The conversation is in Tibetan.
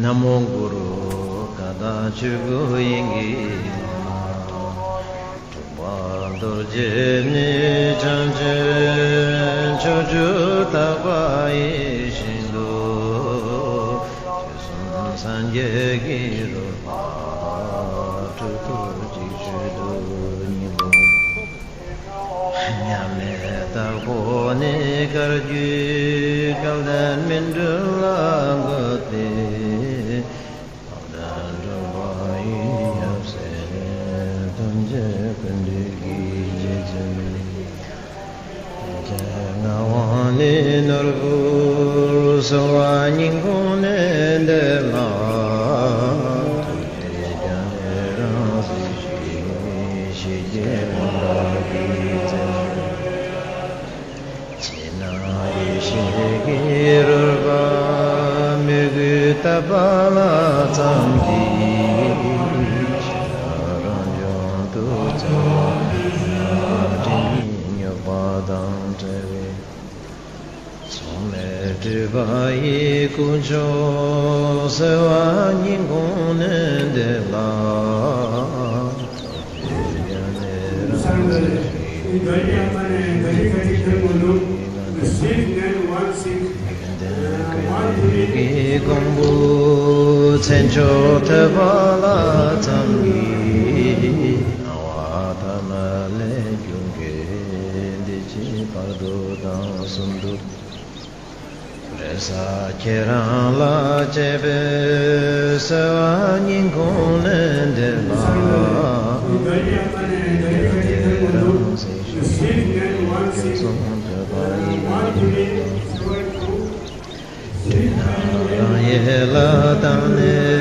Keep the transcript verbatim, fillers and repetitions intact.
ན་མོ་གུ་རུ། ཀ་དག་ཆོས་སྐུ་དབྱིངས་ཀྱི་ངང་། དྲུག་པ་རྡོ་རྗེ་ནི་བྱང་ཆུབ་ཕྱོགས་བཅུ་དག་པ་ཡི་ཞིང་དུ། དུས་གསུམ་སངས་རྒྱས་ཀྱི་རོལ་པ་སྤྲུལ་སྐུ་གཅིག་བརྗོད་དུ་གཉིས་པོ། མཉམ་མེད་དྭགས་པོ་ནི་བཀའ་བརྒྱུད་སྐལ་ལྡན་སྨིན་གྲོལ་ལ་འགོད་དེ། དཔལ་ལྡན་འབྲུག་པ་ཡི་ཡབ་སྲས་ཐམས་ཅད་ཀུན་འདུས་ཀྱི་རྗེ་བཙུན། ངག་དབང་ནི་ནོར་བུ་གསོལ་བ་སྙིང་ཁོང་ནས་འདེབས་ལ། ཐུགས་རྗེས་ཀྱང་ནི་རང་གཟིགས་ཤིག །ཞི་རྒྱས་མངའ་བདག་གི་སྤྱན་སྔར། ཕྱི་ནང་ཡེ་ཤེས་ཀྱི་རོལ་པ་མོས་གུས་བཏབ་པ་ལ་ཙམ་གྱིས། ཕྱི་ནང་རང་བྱུང་དུ་ཚོར་བ་དྲི་མེད་སྙོགས་པ་དང་བྲལ་བའི། མཚུངས་མེད་སྤྲུལ་པ་ཡི་སྐུ་མཆོག་གསོལ་བ་སྙིང་ཁོང་ནས་འདེབས་ལ། ཐུགས་རྗེས་ཀྱང་ནི་རང་གཟིགས་ཤིག །ཡོན་ཏན་ཀུན་འདུས་ཀྱི་གོང་བུ་མཚན་མཆོག་ཐོབ་པ་ལ་ཙམ་གྱིས། སྣང་བ་ཐ་མ་ལས་རྒྱུད་འགྱུར་བའི་འདི་ཕྱི་བར་དོ་དང་གསུམ་དུ། འབྲེལ་ཟབ་ཁྱེད་རང་ལ་གཅེས་པའི་གསོལ་བ་སྙིང་ཁོང་ནས་འདེབས་ལ། རང་གཟིགས་ཤིག །ཡོན་ཏན་ཀུན་འདུས་ཀྱི་གོང་བུ། སྤྲིན་ནག་རང་གཡས་ལ་བཏང་ནས་